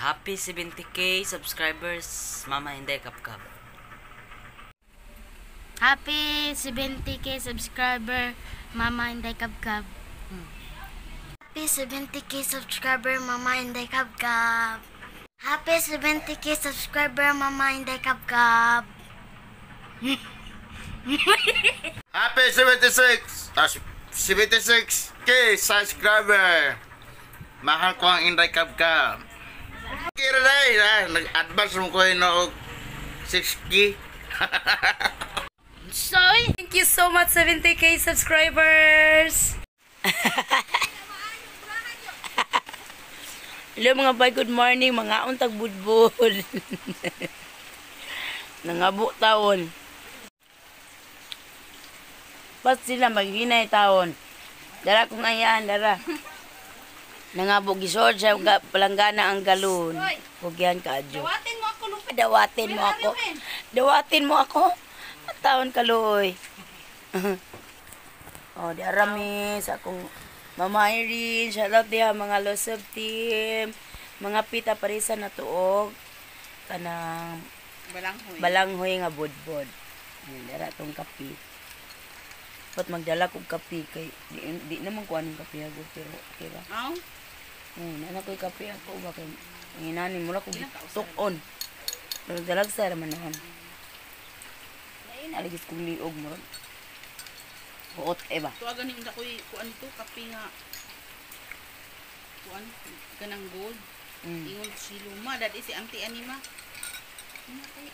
Happy 70K subscribers, Mama Inday Kabkab. Happy 70K subscriber, Mama Inday Kabkab. Happy 70K subscriber, Mama Inday Kabkab. Happy 70K subscriber, Mama Inday Kabkab. Happy 76! 76K subscriber! Mahal ko ang Inday Kabkab. Kira na eh, nag-advance mo ko yun og 6K. Soy! Thank you so much, 70K subscribers! Hello mga bay, good morning. Mga untag budbud. Nangabo taon. Pas sila maghinay taon. Dara kong ayaan, dara. Nangabo gisod siya palanggana ang galon. Pugyan ka adyo. Dawatin mo ako, Lupe. Dawatin mo ako. Dawatin mo ako. Ang taon kaluoy. Oh, di arami sa akong Mama Irene, shout out diha mga Losov team. Mga pita parisa na tuog kanang Balanghoy. Balanghoy nga budbod. Ayan, dara tong kape. Dapat magdala kog kape kay di naman ko anong kape ako pero okay ra. Aw, Nana ko'y kape ako ba kay hinani mo ra kog tuk-on. Pero dalag sa raman noon. Aligis kong liog mo. Buot eh ba? Tuwa ganin na ko'y kuan to, kape nga. Kuan, kanang gold. Ingon si Luma, dati si Auntie Anima. Ano kay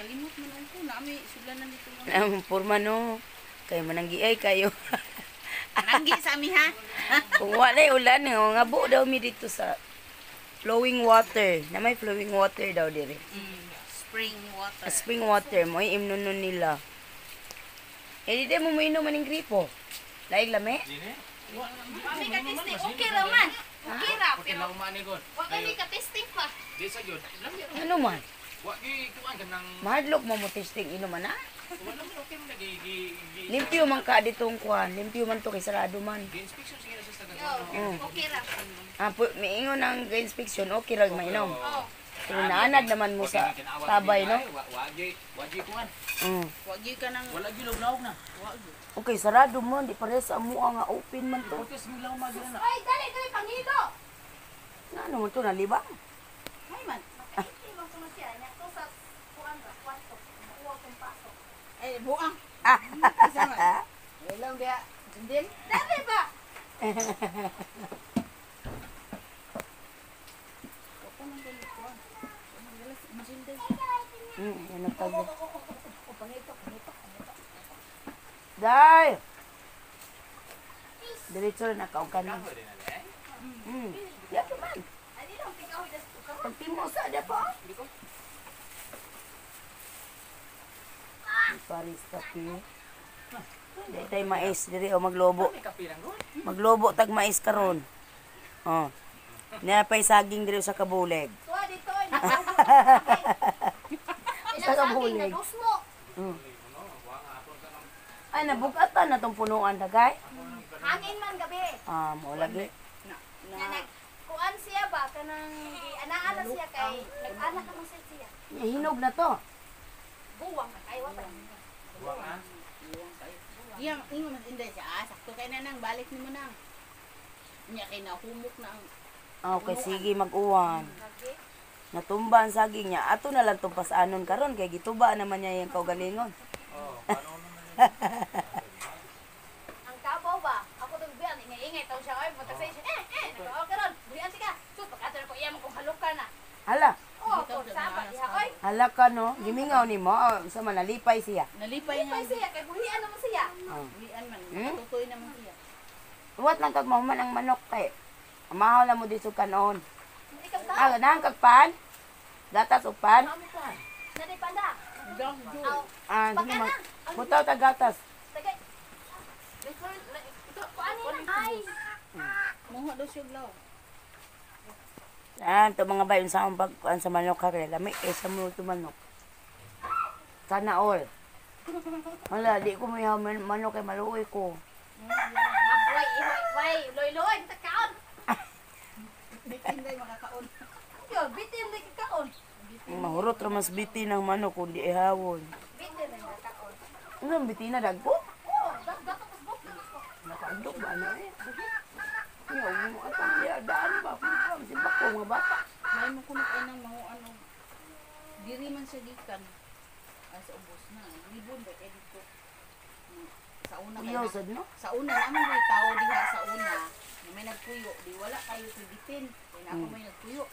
kalimot man ko na may sudlanan dito mga. Ang porma no. Kay mananggiay kayo. Nanggi sa ami ha. Kung walay ulan, nga buo daw mi dito sa flowing water. Na may flowing water daw dire. Spring water. Spring water mo imnon nun nila. Eh di mo mainom maning gripo. Laig lami? Mami ka-testing, okay ra man. Okay ra, pero wa kami ka-testing pa. Ano man? Mahadlok mo mo testing inuman na. Limpyo man ka ditong kuan, limpyo man to kay sarado man. Okay ra. Ah, miingon ang inspection, okay ra mainom. Pero naanad naman mo sa tabay, no? Wa gyud ka nang Okay, sarado mo, di pares sa amuha nga open man to. Ay, dali dali pangilo. Na ano man to nalibang? Ay man. Ibang ko siya nya to sa kuan ra kwarto. Kuha kong pasok. Ay buang. Walang biya. Sundin. Dali ba? Yan ang tag. Day! Diretso na nakaw ka na. Yato man. Pagtimo sa ada pa. Paris kape. Dahil tayo mais diri o maglobo. Maglobo tag mais karon. Oh. Niya pa'y saging diri sa kabuleg. Tuwa dito ay. Sa kabuleg. Ay, nabugatan na tong punuan dagay. Hangin man gabi. Ah, mo lagi. Nga nag kuan siya ba kanang gianaan na siya kay nag-anak ka man siya. Hinog na to. Buwang na kayo pa. Iyang ingon man inday siya. Ah, sakto kay na nang balik nimo nang. Nya kay nahumok na ang Okay, sige mag-uwan. Natumba ang saging niya. Ato na lang tong pasanon karon kay gituba naman niya yung kaugalingon. Ang kabaw ba? Ako tong biyan ingay-ingay taon siya ay punta sa siya. Eh, nag karon. Buhian siya. Sus pagkato ko iya mo kung halok ka na. Hala, Oh, ko saba diha oy. hala ka no. Gimingaw nimo oh, sa manalipay siya. Nalipay nga. Lipay siya kay buhian naman siya. Oh. Buhian man. Hmm? Tutoy naman siya. Uwat lang kag mahuman ang manok kay amahaw lang mo dito kanon. Ikaw ta. Ah, nang kag pan? Gatas o pan? Nanay panda. Aw, Ah, sige mag. Butaw ta gatas. tagay. Kuan ni na. Ay. Muha daw siya glaw. Ah, to mga bayon sa akong pagkuan sa manok ha kay lami kay sa mo to manok. Sana all. Wala, di ko may manok kay maluoy ko. Way, ihoy, way, loy-loy, ta kaon. Di inday makakaon. Bukyo, bitin na kakaon. Mahurot ra mas biti ng manok kung di ihawon. Bitin na kakaon. Ano ang biti na dagko? Oh, dato kas bukyo. Nakaandok ba na eh? Yo, mo atang diya daan ba? Kung si bako mga bata. May mo kuno kay nang mahuan og diri man siya gikan. Ay, sa ubos na. Libon ba kay dito. Sa una kay Uyaw sad no? sa una naman may tao diha sa una na may nagpuyo di wala kayo kibitin kay na ako may nagpuyo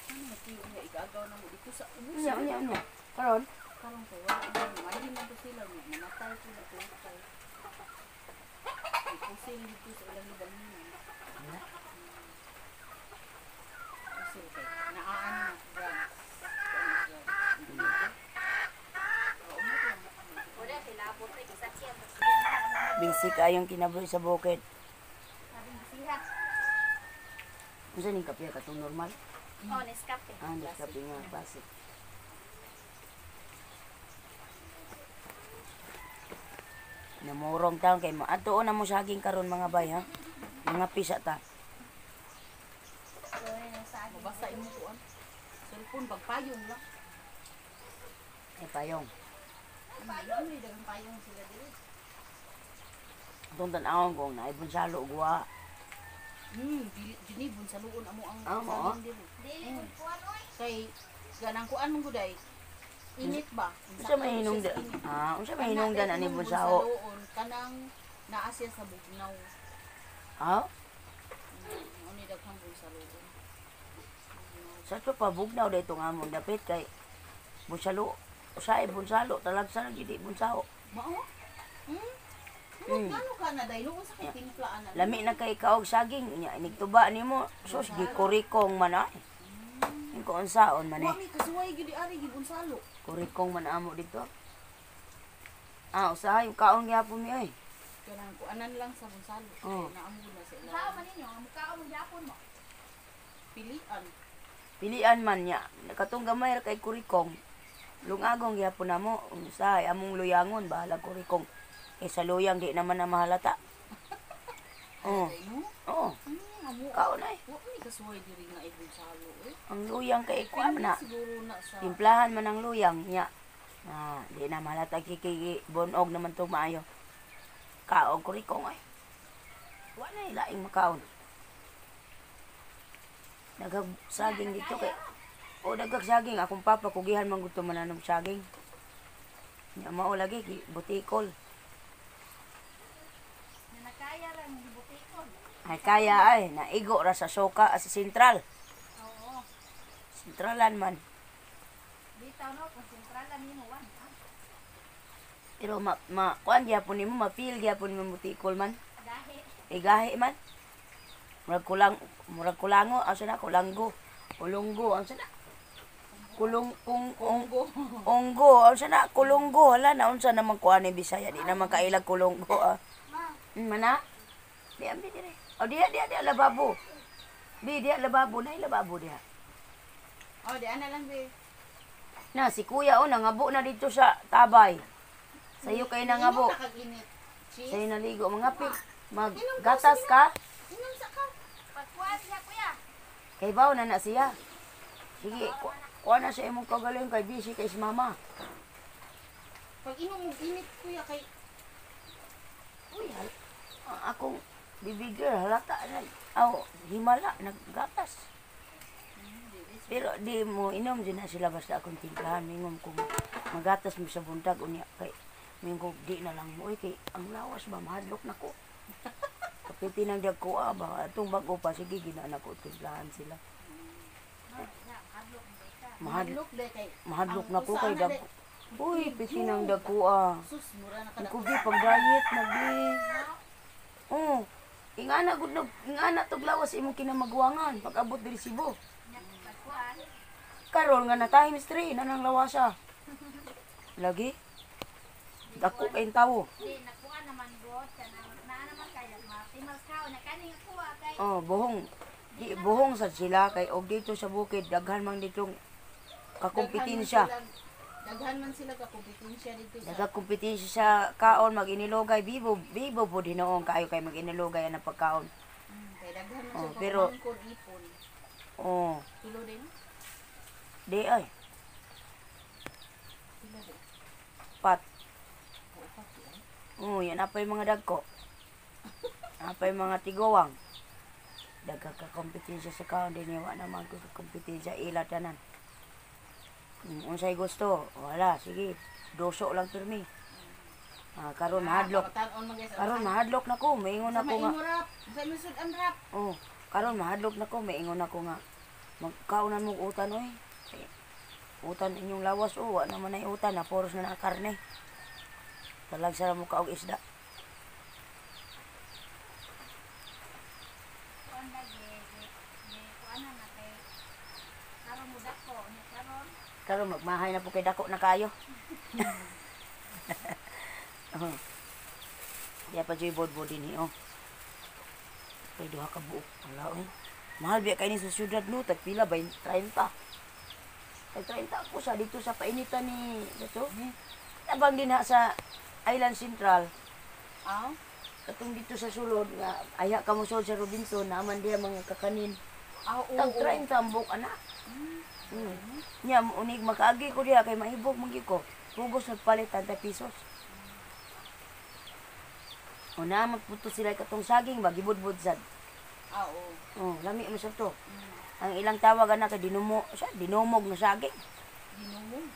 ano nagpuyo nga igagaw na mo dito sa ubos. Unya unya unya. Karon Karon kay wala na may man to sila nga namatay sila tutay. Pusil dito sa ilang libang. Pusil kay naaan na drugs. Wala sila abot ay kasakyan. Busy kayong kinabuhi sa bukid. Sabing bisiha. Unsa ning kape katong normal? Oh, Nescafe. Ah, kape nga basic. Namurong taon kay maadto na mo saging karon mga bay ha. Mga pisa ta. Mabasa imo kuan. Cellphone pagpayong lang. Ay payong. Payong ni daghang payong sila diri. Atong tan-awon kung naay bunsalo guwa. Dili dini bunsaluon amo ang Ah, mo? saging diri. Dili ko kuan oy. Kay ganang kuan man guday. Init ba? Unsa may hinungdan? Ah, unsa may hinungdan ani bunsao? Bunsaluon kanang naa siya sa bugnaw. Ha? Mao ni daghang bunsaluon. Sa to pa bugnaw dayto nga among dapit kay bunsalo. Usahay bunsalo talagsa na gid bunsao. Mao? Ano ka na day? Noon sa kay timpla ana. Lami na kay kaog saging nya inigtuba nimo sus gikurikong man ay. Ko unsaon man Wa eh. mi kasuway gyud ari gyud bunsalo. Kurikong man amo dito. Ah, usahay kaon gyapon mi ay. Kanang kuanan lang sa bunsalo. Oh. Kay naamo gud na sa Sao ila. man ninyo, ang mukaon mo gyapon mo. Pilian. Pilian man niya. Katong gamay ra kay kurikong. Lungagong gyapon namo usahay among luyangon bahala kurikong. Kay sa luyang di naman na mahalata. Oh, Day no? oh, Amo. kaon ay. Wa mi kasuway diri nga ay bunsalo eh. Ang luyang kay kuan na. Siguro na sa Timplahan man ang luyang niya. Ah, di na mahalata kiki bonog naman to maayo. Kaon kurikong ay. Wa na laing makaon. Nagag saging dito kay O nagag saging akong papa kugihan man gusto mananom saging. Nya mao lagi butikol. Na nakaya ra mo gibutikon. Ay kaya ay naigo ra sa soka sa sentral. Oo. Sentralan man. Bitaw no, konsentrala nimo wan. Ah, Pero ma, ma kuan gyapon nimo ma-feel gyapon nimo butikol man. Gahi. Igahi man. Murag kulang murag kulango asa na kulanggo. Kulunggo asa na. Kulung kung ong, onggo asa na kulunggo hala na unsa naman kuan ni Bisaya di naman kailag kulunggo ah. Mana? Di ambi dire. Oh diha diha diha lababo. Di diha lababo na lababo diha. Oh, di ana lang be. Na si kuya oh nangabo na dito sa tabay. Sayo kay nangabo. Inom na kag init. Cheese. Sayo naligo mga pik. Maggatas ka. Inom sa ka. Pagkuan siya kuya. Kay baw na na siya. Sige, kuha na sa imong kagaling kay busy kay si mama. Pag inom mo init kuya kay Uy, ang akong baby girl, halata na. Aw, himala, naggatas. Pero di mo inom din na sila basta akong timplahan. Mingom ko magatas mo sa buntag unya kay mingom di na lang mo. Uy, kay ang lawas ba mahadlok na ko. Kapiti nang dag ko ah, ba atong bago pa sige ginana ko timplahan sila. Mahadlok mahadlok day kay mahadlok ang na ko kay usa na dag. day. Uy, piti nang dag ko ah. Sus mura na kada. Ko bi pag diet na bi. Oh, ingana gud nag ingana tog lawas imong kinamagwangan pag abot diri Cebu. Karon nga na times 3 na nang lawasa. Lagi. Dako kayong tawo. Di nakuha naman god kanang naa naman kay matimal ka na kani nga kuha kay Oh, buhong. Di buhong sad sila kay og dito sa bukid daghan man ditong kakompetensya. Daghan man sila kakompetensya dito sa Nagakompetensya sa kaon mag-inilugay bibo bibo po hinoon kayo kay mag-inilugay ang pagkaon. Kay daghan man Oh, sila pero- pamangkon ipon. Oh, Tulo din. Di ay. Pat. Oo, yan apay mga dagko. Apay mga tigowang. Dagka ka kompetensya sa kaon din wa naman ko sa kompetensya ila tanan. Unsay gusto? Wala, sige. Doso lang pirmi. Ah, karon mahadlok. Tan-on man guys. Karon mahadlok na ko, maingon Sa ako nga. imo rap. Sa imo sud-an rap. Oh, karon mahadlok na ko, maingon ako nga. Magkaunan mo og utan oy. Eh, utan inyong lawas oh, wa naman ay utan na poros na na karne. Talag sa mo ka og isda. Kuan lagi, di kuan na kay karon mo dako ni karon. Karon magmahay na po kay dako na kayo. Oh. Di pa joy bod din oh. Kay duha ka buok. Wala oy. Mahal biya kay ni sa syudad no, tag pila ba 30. Tag 30 ako sa dito sa painitan ni dito. Tabang din ha sa Island Central. Aw. Katong dito sa sulod nga aya ka mo sa Robinson naman diya mga kakanin. Aw, oo. Tag 30 ang buok ana. Nya unig makaagi ko diha kay mahibog man gyud ko. Pugos nagpalit 30 pesos. Una magputo sila katong saging ba gibudbud sad. Aw, oo. Oh, lami mo sa to. Ang ilang tawag ana kay dinumo, siya dinumog na saging. Dinumog.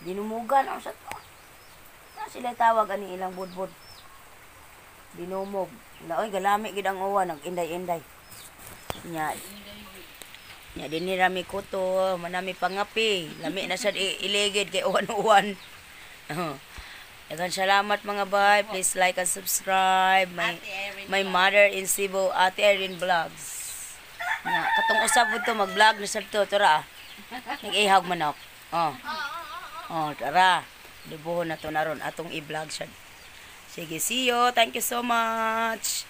Dinumugan ang sa to. Na sila tawag ani ilang budbud. Dinumog. Laoy galami gid ang uwa nag-inday-inday. Nya Nya dinhi rami kuto, manami pangapi. Lami na sad iligid kay uwan-uwan. Oh. Daghang salamat mga bay. Please like and subscribe. My Ate Irene my mother in Cebu, Ate Irene Vlogs. Nga, katong usab to mag-vlog na sad to, tara. Nag-ihag manok. Oh. Oh, tara. Dubuhon na to naron atong i-vlog sad. Sige, see you. Thank you so much.